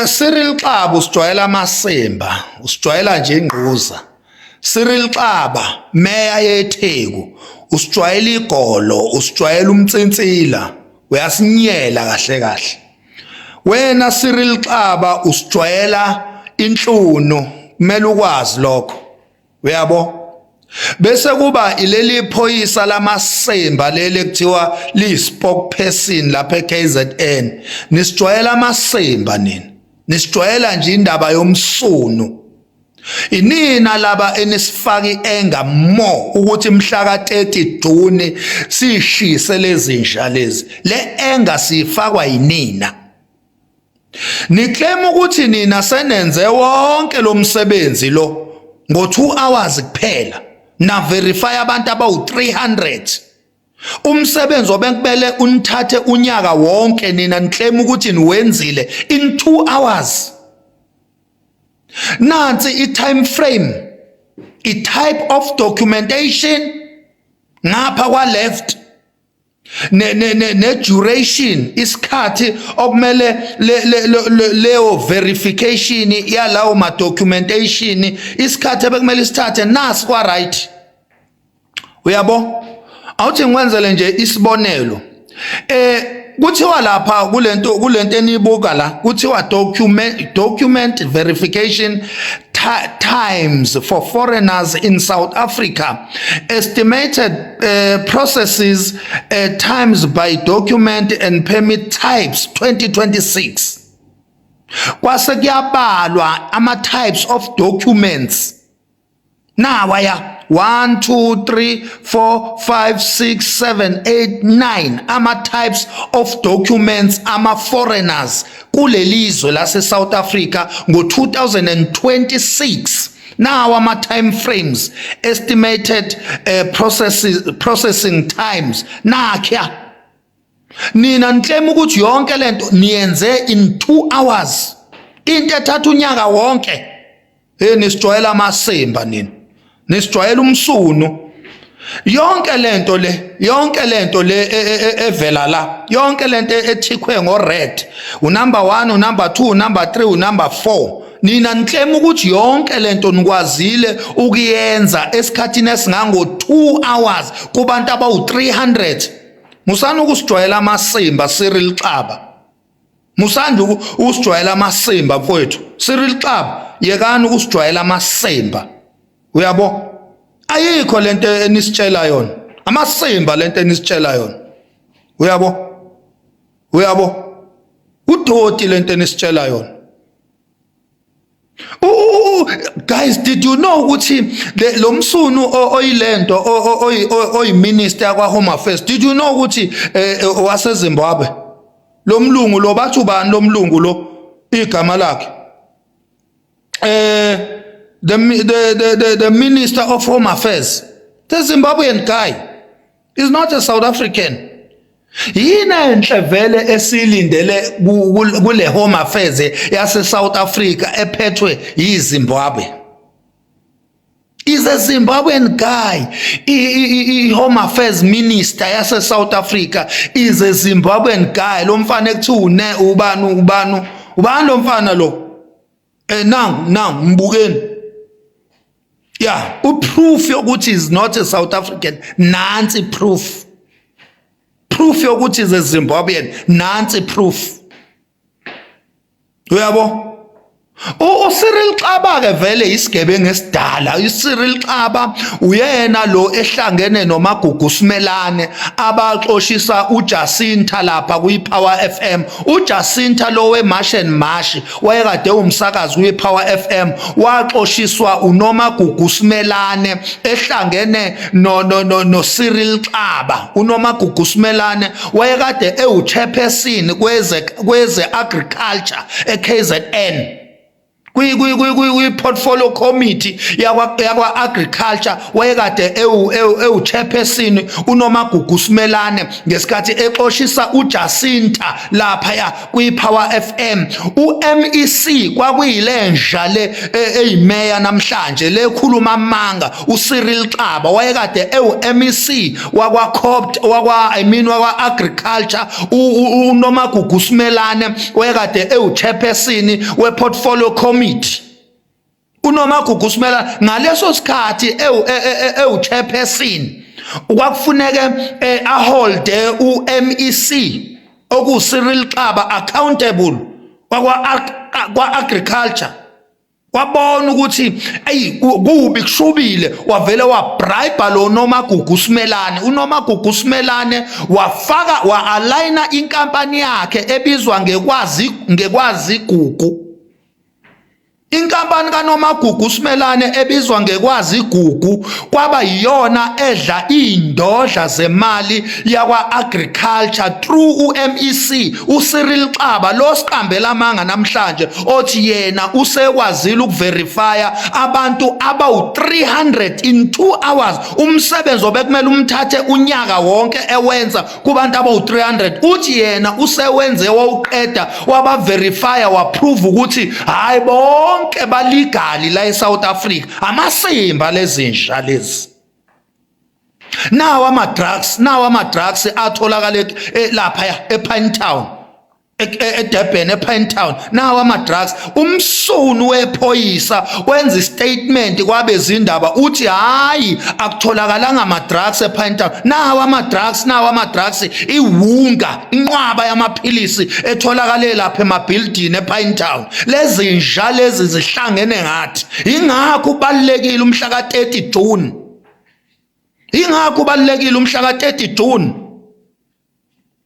Cyril Xaba, usijwayela amasimba, usijwayela nje ingquza. Cyril Xaba, meya yeTheku, usijwayela igolo, usijwayela umnsinsila, uyasinyela kahle kahle. Wena Cyril Xaba usijwayela inhlunu, kumele ukwazi lokho. Uyabo? Bese kuba ileli phoyisa lamasemba leli ekuthiwa liyi-spokesperson lapha e-KZN. Nisijwayela amasemba nina. Nisijwayela nje indaba yomsunu. Inina laba enisifaka i-anger more ukuthi mhla ka-30 June sishise lezinja lezi. Le anger siyifakwa yinina. Niclaim ukuthi nina senenze wonke lo msebenzi lo ngo 2 hours kuphela, na verify abantu abawu 300. Umsebenzi obekumele unithathe unyaka wonke, nina niclaim ukuthi niwenzile in 2 hours. Nansi i-time frame, i-type of documentation ngapha kwa left, ne duration, isikhathi okumele leyo verification yalawo ma documentation, isikhathi ebekumele isithathe, nasi kwa right. Uyabo, awuthi ngikwenzele nje isibonelo. Kuthiwa lapha kulento enibuka la, kuthiwa document verification times for foreigners in South Africa, estimated processes times by document and permit types 2026. Kwase kuyabalwa ama types of documents nawa ya 1 2 3 4 5 6 7 8 9, ama types of documents ama foreigners kulelizwe lase South Africa ngo 2026. Now ama time frames, estimated processing times nakya. Nina niclaim ukuthi yonke lento niyenze in 2 hours, into ethatha unyaka wonke. Hey, nisijwayela amasimba nina, nisijwayela umsunu. Yonke lento le, yonke lento le evela la, yonke lento ethikhwe ngo red, unumber 1, unumber 2, unumber 3, unumber 4, nina niclaim ukuthi yonke lento nikwazile ukuyenza esikhathini esingango 2 hours kubantu abawu 300. Musani ukusijwayela amasimba, Cyril Xaba. Musandi ukusijwayela amasimba, mfowethu Cyril Xaba. Yekani ukusijwayela amasimba, uyabo? Ayikho lento enisitshela yona, amasimba lento enisitshela yona, uyabo? Uyabo, udoti lento enisitshela yona. Guys, did you know ukuthi lo msunu oyilento oyi-minister yakwa Home Affairs, did you know ukuthi waseZimbabwe lo mlungu lo? Bathi ubani lo mlungu lo igama lakhe? The minister of Home Affairs, the Zimbabwean guy, is not a South African. Yini enhle vele esilindele kule Home Affairs yase South Africa ephethwe yiZimbabwe? Is a Zimbabwean guy. I Home Affairs minister yase South Africa is a Zimbabwean guy. Lo mfana ekuthiwa une ubani, ubani, ubani lo mfana lo? Nangu, nangu, mbukeni. Yeah, uproof yokuthi is not a South African, nansi proof. Proof yokuthi is a Zimbabwean, nansi proof, uyabo? UCyril Xaba ke vele isigebengu esidala. UCyril Xaba uyena lo ehlangene noMagugu Simelane abaxoshisa uJacinta lapha kuyiPower FM. uJacinta lo weMarch and March wayekade umsakazi kuyiPower FM, waxoshiswa uNomagugu Simelane ehlangene no Cyril Xaba. UNomagugu Simelane wayekade ewu chairperson kweze agriculture eKZN. Kwi portfolio committee yakwa agriculture wayekade ewu chairperson uNomagugu Simelane ngesikhathi exoshisa uJacinta lapha ya kwi Power FM. uMEC kwakuyilenja le eyimeya namhlanje lekhuluma amanga, uCyril Xaba, wayekade ewu MEC wakwa COPT, wakwa, I mean, wakwa agriculture. UNomagugu Simelane wayekade ewu chairperson we portfolio committee. UNomagugu Simelane ngaleso sikhathi ewu chairperson, kwakufuneke aholde uMEC oku Cyril Xaba accountable wakwa kwa agriculture. Wabona ukuthi ayi, kubi, kushubile, wavele wabribe lo Nomagugu Simelane. UNomagugu Simelane wafaka wa-aligna inkampani yakhe ebizwa ngekwazi Gugu. Inkampani kaNomagugu Simelane ebizwa ngekwazi Gugu kwaba yiyona edla indodla zemali yakwa agriculture through uMEC uCyril Xaba lo siqambela amanga namhlanje, othi yena usekwazile ukuverifya abantu abawu300 in 2 hours. Umsebenzi obekumele umthathe unyaka wonke ewenza kubantu abawu300, uthi yena usewenze wawuqeda, wabaverifya, waprove ukuthi hayi, bonke balegal la eSouth Africa. Amasimba lezinja lezi. Nawo ama drugs atholakala lapha ePinetown, eDurban, ePinetown. Nawo ama drugs. Umsunu wephoyisa wenza istatement kwabezindaba, uthi hayi, akutholakalanga ama drugs ePinetown. Nawo ama drugs, nawo ama drugs, iwunga, inqwaba yamaphilisi etholakale lapha emabuilding ePinetown. Lezi nja lezi zihlangene ngathi. Ingakho ubalekile umhla ka30 June, ingakho ubalekile umhla ka30 June.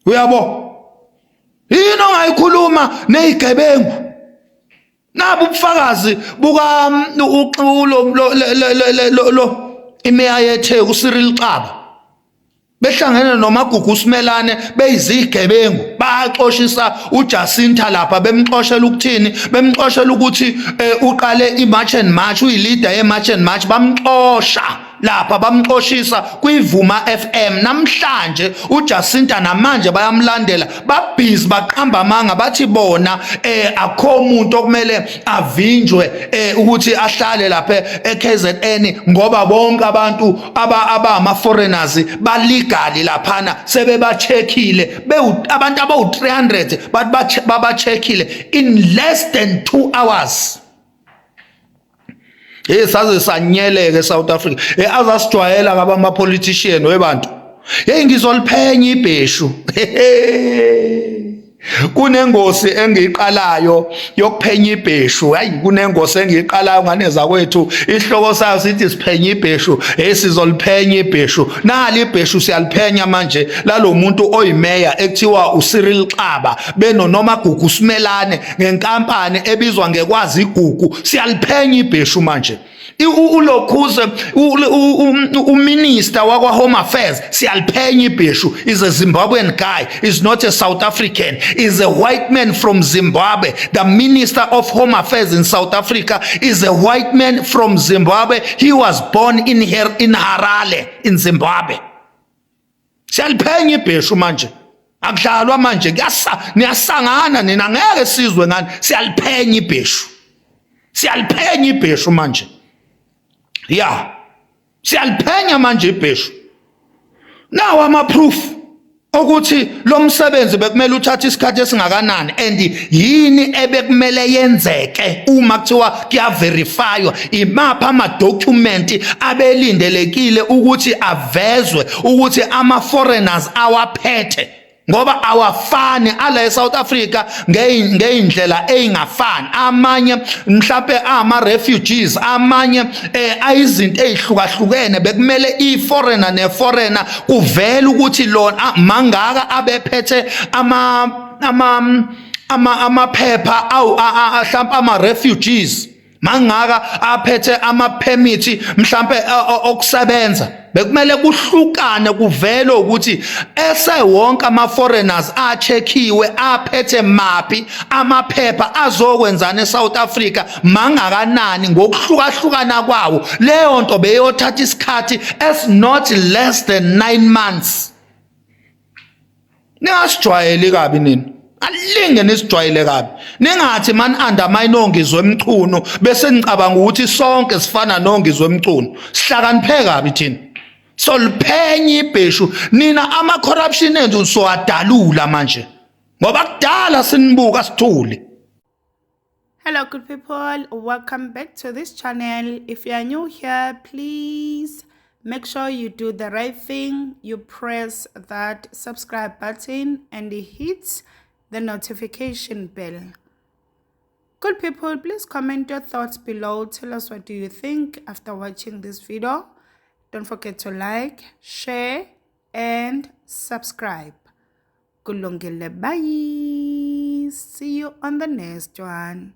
Uyabo, yini ongayikhuluma nezigebengu? Nabu ubufakazi buka lo imeya yeTheku uCyril Xaba behlangene noMagugu Simelane beyizigebengu, baxoshisa uJacinta lapha. Bemxoshela ukuthini? Bemxoshela ukuthi uqale iMarch and March, uyileader yeMarch and March. Bamxosha lapha, bamxoshisa kwiVuma FM. Namhlanje uJacinta namanje bayamlandela, babhizi baqamba amanga, bathi bona akho umuntu okumele avinjwe ukuthi ahlale lapha eKZN ngoba bonke abantu aba foreigners balegal laphana, sebebacheckile abantu abawu300, bathi babacheckile in less than 2 hours. Hey, saze sanyeleke eSouth Africa. Eh, azasijwayela ngaba ama politician webantu. Hey, ngizoliphenya ibheshu. Kunengosi engiyiqalayo yokuphenya ibheshu. Hayi, kunengosi engiyiqalayo ngane zakwethu. Ihloko sayo sithi siphenya ibheshu. Hey, sizoliphenya ibheshu. Nali ibheshu, siyaliphenya manje lalomuntu oyimeya ekuthiwa uCyril Xaba benoNomagugu Simelane ngenkampani ebizwa ngekwazi igugu. Siyaliphenya ibheshu manje. Ulokhuze uminister wakwa Home Affairs, siyaliphenya ibheshu, is a Zimbabwean guy, is not a South African, is a white man from Zimbabwe. The minister of Home Affairs in South Africa is a white man from Zimbabwe. He was born in Harare in Zimbabwe. Siyaliphenya ibheshu manje, akudlalwa manje, kuyasa niyasangana nina, ngeke sizwe ngani. Siyaliphenya ibheshu, siyaliphenya ibheshu manje. Ya, siyaliphenya manje ibheshu. Nawo ama proof ukuthi lo msebenzi bekumele uthathe isikhathi esingakanani and yini ebekumele yenzeke uma kuthiwa kuyaverifywa, imaphi ama-document abelindelekile ukuthi avezwe ukuthi ama-foreigners awaphethe, ngoba awafani ala eSouth Africa ngeyindlela eyingafani. Amanye mhlawumbe ama refugees, amanye ayizinto ezihlukahlukene. Bekumele i-foreigner ne-foreigner kuvele ukuthi lona mangaka abephethe ama ama ama amaphepha awu mhlawumbe ama refugees, Mangaka aphethe ama permit mhlambe okusebenza, bekumele kuhlukane, kuvele ukuthi ese wonke ama foreigners acheckiwe aphethe maphi amaphepha, azokwenzana eSouth Africa, mangakanani ngokuhlukahlukana kwawo. Leyo nto beyothatha isikhathi as not less than 9 months. Ningasijwayeli kabi nini, alinge nisijwayele kabi. Ningathi mani undermine oNgizwe Mchunu bese nicabanga ukuthi sonke sifana noNgizwe Mchunu. Sihlakaniphe kabi thina, soliphenya ibheshu nina. Ama corruption enzu sowadalula manje ngoba kudala sinibuka sithule. Hello, good people. Welcome back to this channel. If you are new here, please make sure you do the right thing. You press that subscribe button and hit the notification bell. Good people, please comment your thoughts below. Tell us what do you think after watching this video. Don't forget to like, share and subscribe. Kulungile, bye. See you on the next one.